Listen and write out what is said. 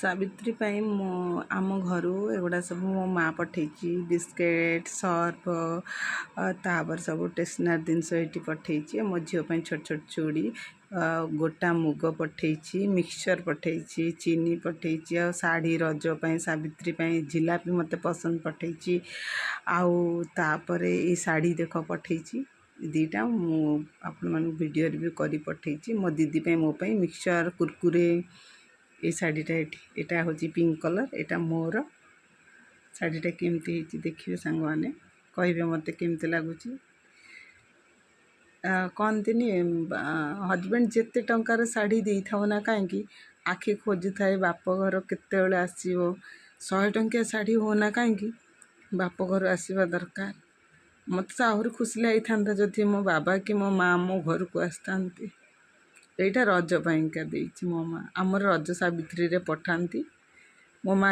ସାବିତ୍ରୀ ପାଇଁ ମୁଁ ଆମ ଘରୁ ଏଗୁଡ଼ା ସବୁ ମୋ ମା ପଠେଇଛି। ବିସ୍କେଟ୍, ସର୍ଫ, ତାପରେ ସବୁ ଷ୍ଟେସନାରୀ ଜିନିଷ ଏଇଠି ପଠେଇଛି। ମୋ ଝିଅ ପାଇଁ ଛୋଟ ଛୋଟ ଚୁଡ଼ି, ଗୋଟା ମୁଗ ପଠେଇଛି, ମିକ୍ସଚର୍ ପଠେଇଛି, ଚିନି ପଠେଇଛି ଆଉ ଶାଢ଼ୀ ରଜ ପାଇଁ, ସାବିତ୍ରୀ ପାଇଁ ଜିଲାପି ମୋତେ ପସନ୍ଦ ପଠେଇଛି। ଆଉ ତାପରେ ଏଇ ଶାଢ଼ୀ ଦେଖ ପଠେଇଛି ଦୁଇଟା, ମୁଁ ଆପଣମାନଙ୍କୁ ଭିଡ଼ିଓରେ ବି କରି ପଠେଇଛି। ମୋ ଦିଦି ପାଇଁ, ମୋ ପାଇଁ ମିକ୍ସଚର୍, କୁରକୁରେ। ଏଇ ଶାଢ଼ୀଟା ଏଠି, ଏଇଟା ହେଉଛି ପିଙ୍କ କଲର୍, ଏଇଟା ମୋର ଶାଢ଼ୀଟା। କେମିତି ହେଇଛି ଦେଖିବେ ସାଙ୍ଗମାନେ, କହିବେ ମୋତେ କେମିତି ଲାଗୁଛି। କହନ୍ତିନି, ହଜବେଣ୍ଡ ଯେତେ ଟଙ୍କାର ଶାଢ଼ୀ ଦେଇଥାଉ ନା କାହିଁକି, ଆଖି ଖୋଜୁଥାଏ ବାପ ଘର କେତେବେଳେ ଆସିବ। 100 ଟଙ୍କିଆ ଶାଢ଼ୀ ହଉ ନା କାହିଁକି, ବାପ ଘରୁ ଆସିବା ଦରକାର। ମୋତେ ତ ଆହୁରି ଖୁସି ଲାଗିଥାନ୍ତା ଯଦି ମୋ ବାବା କି ମୋ ମା ମୋ ଘରକୁ ଆସିଥାନ୍ତି। ଏଇଟା ରଜ ପାଇଁକା ଦେଇଛି ମୋ ମା। ଆମର ରଜ ସାବିତ୍ରୀରେ ପଠାନ୍ତି ମୋ ମା।